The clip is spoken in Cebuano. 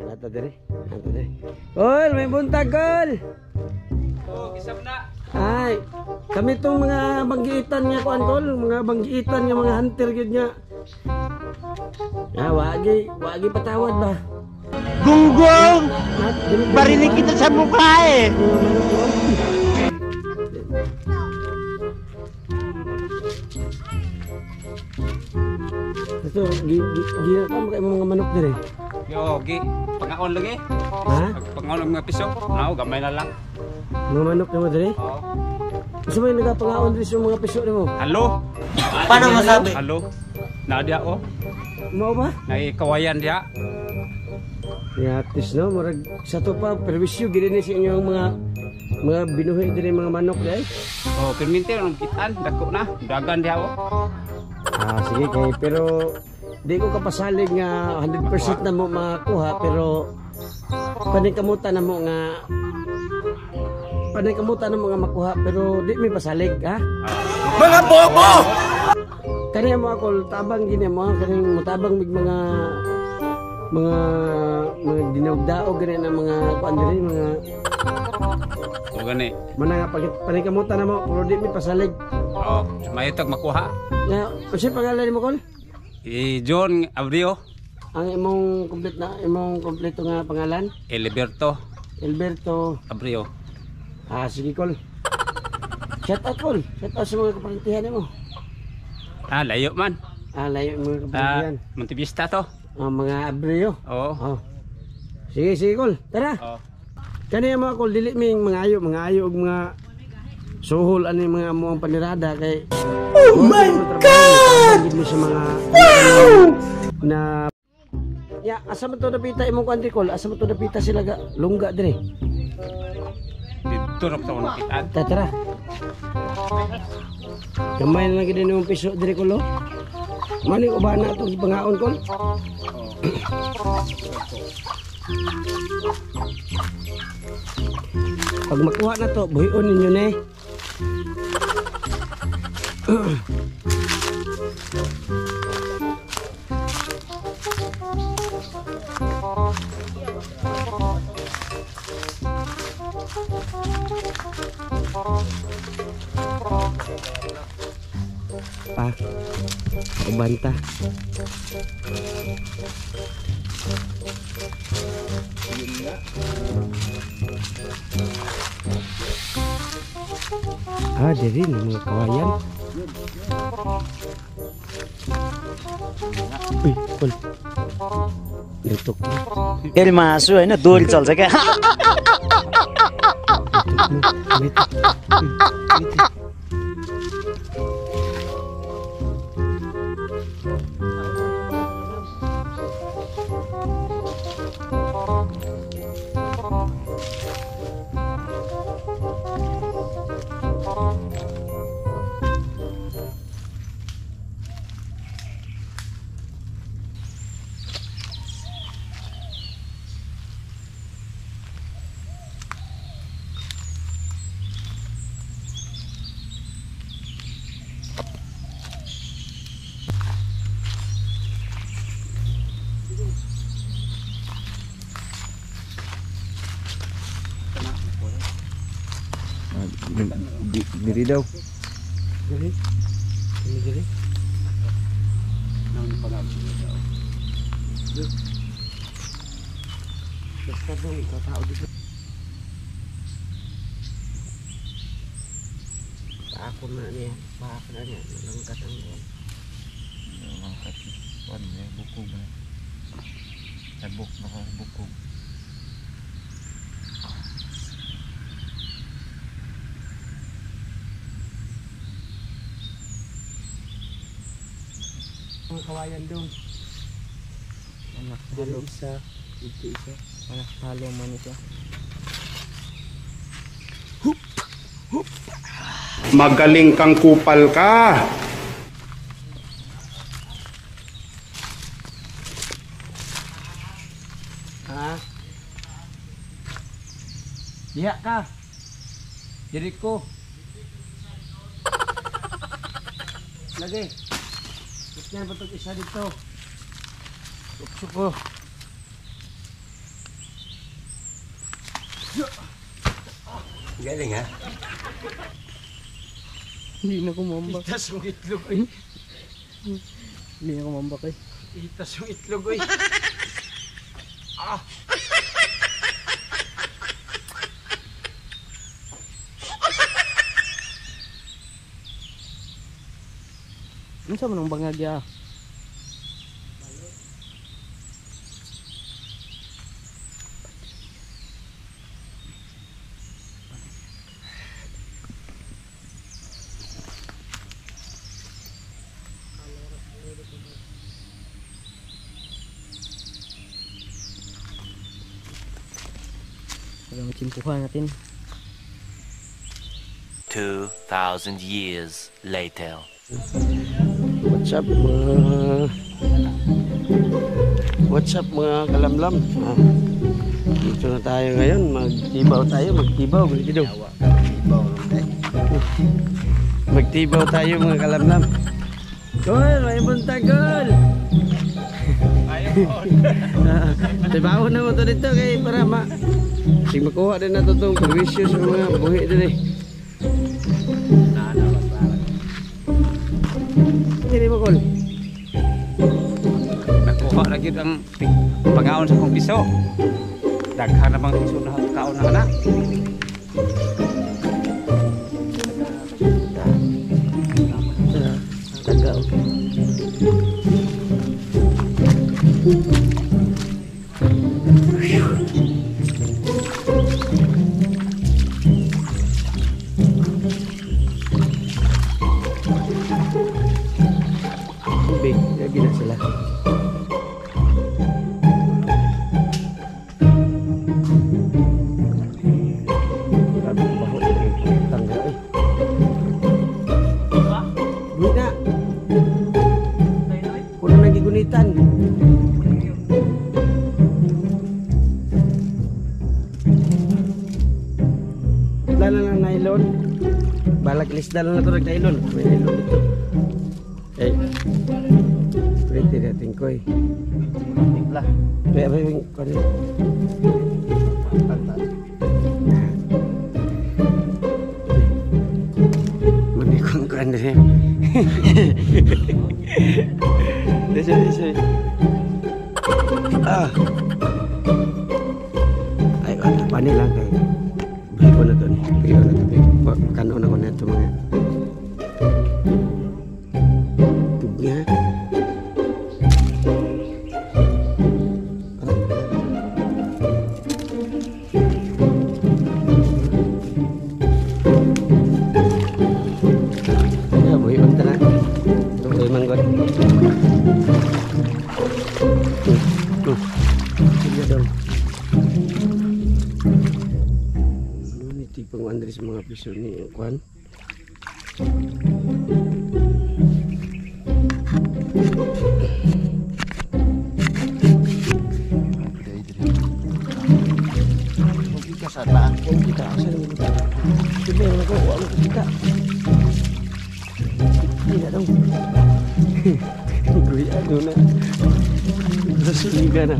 Naa ta diri. Naa ta diri. Kol, may buntag, Kol. Oh, gisap na. Ay, kami tong mga banggiitan nga kuan, Kol, mga banggiitan nga mga hunter gyud nga. Ah, wagi, wagi patawad ba? Gunggong! Barinig kita sa mukha eh! Ito, gi gi gi ka mga manok dire. Yo, gi pangaon lagi. Ha? Pangaon ang mga piso. Nao gamay na lang. Mga manok nimo dire? Oo. Unsa may nagapangaon diri sa mga piso nimo? Halo. Paano masabi? Halo. Na diha oh. Mao ba? Nay kawayan diha. Yatis no, murag sa to pa perwisyo gid ni sa inyong mga binuhi diri mga manok dai. Oh, perminte ang kitan dako na. Dagan diha oh. Ah, sige kay pero di ko kapasalig nga 100% na mo makuha pero paningkamutan na mo nga makuha pero di mi pasalig ha. Mga bobo! Kani mo ako tabang gini mo kaning motabang mig mga mga mga dinawdaog gani na mga kuan diri mga O gani. Mana nga paningkamutan na mo pero di mi pasalig. Oh, maytag makuha. Ya, unsa pangalan nimo, Kol? Si John Abrio. Ang imong complete na imong kompleto nga pangalan? Elberto. Elberto Abrio. Ah, sige, Kol. Shout out, Kol. Shout out sa mga kaparintihan nimo. Ah, layo man. Ah, layo mga kaparintihan. Ah, Montevista to. Ah, mga Abrio. Oo. Oh. Sige, sige, Kol. Tara. Oo. Kani mga Kol, dili ming mga ayo og mga suhol ani mga amo ang panirada kay. Oh my God! Sa mga wow! Na ya, asa man to napita imong kuan, Kol? Asa man to napita sila ga lungga dire? Dito ra to nakitaan. Tara. Gamay na lang gid nimong piso dire, Kol. Oh. Mani uban na atong gipangaon, Kol. Oh. Pag makuha na to, buhion ninyo ne. Pa, ubanta. Ah, diri ni mga kawayan. Uy, Kol. Lutok na. फेरि मासु हैन दोरी चल्छ क्या। Lutok na. Lutok. Diri daw. Diri. Diri diri. Basta dong tao dito. Paako na niya, paako na niya, nalangkat ang buwan. Nalangkat. Kuan niya bukog na. Tabok na ka bukog. Mga kawayan dong. Anak, halo isa, ito isa. Anak, halo man isa. Hup! Hup! Magaling kang kupal ka. Ha? Diha ka. Diri ko. Lagi. Yan ba itong isa dito? Tukso ko. Galing ha? Hindi na kumambak. Itas yung itlog oy. Hindi na kumambak eh. Itas yung itlog oy. Ah. Ano sa manong bangag ya? Hanggang tsimpuhan natin. 2,000 years later. What's up mga What's up mga kalamlam? Ah, dito na tayo ngayon, magtibaw tayo, magtibaw, dito. Magtibaw tayo mga kalamlam. Gol, may buntag gol. Tibaw na mo to dito kay para ma Sige makuha din na to tong perwisyo sa mga buhi din eh. Hindi mo kol. Nakuha na gyud ang pagaon sa kong piso. Daghan na bang piso na kaon na anak. Tagaw. Tubig, lagi na sila. Grabe ang baho. Tangga eh. Buhi na. Kuno nagigunitan. Wala na ng nylon. Balak lisda na to ng nylon. May nylon dito. Eh. Pwede natin ko eh. Timpla. May may kuno. Manikon ko ano eh. Dito, dito. Ah. Ay, wala pa nila kay. Bili ko na to ni. Bili ko na to. Kanon ako na ito mga. Tubig nga. Ya, buhi unta na. Buhi manggod. Sige daw. Ano ni tipong Andres mga piso ni Kwan? Kita sa taan. Kita asa naman ito. Sige, wala ko, wala ko kita. Hindi na daw. Guya, ano na. Nasuliga na.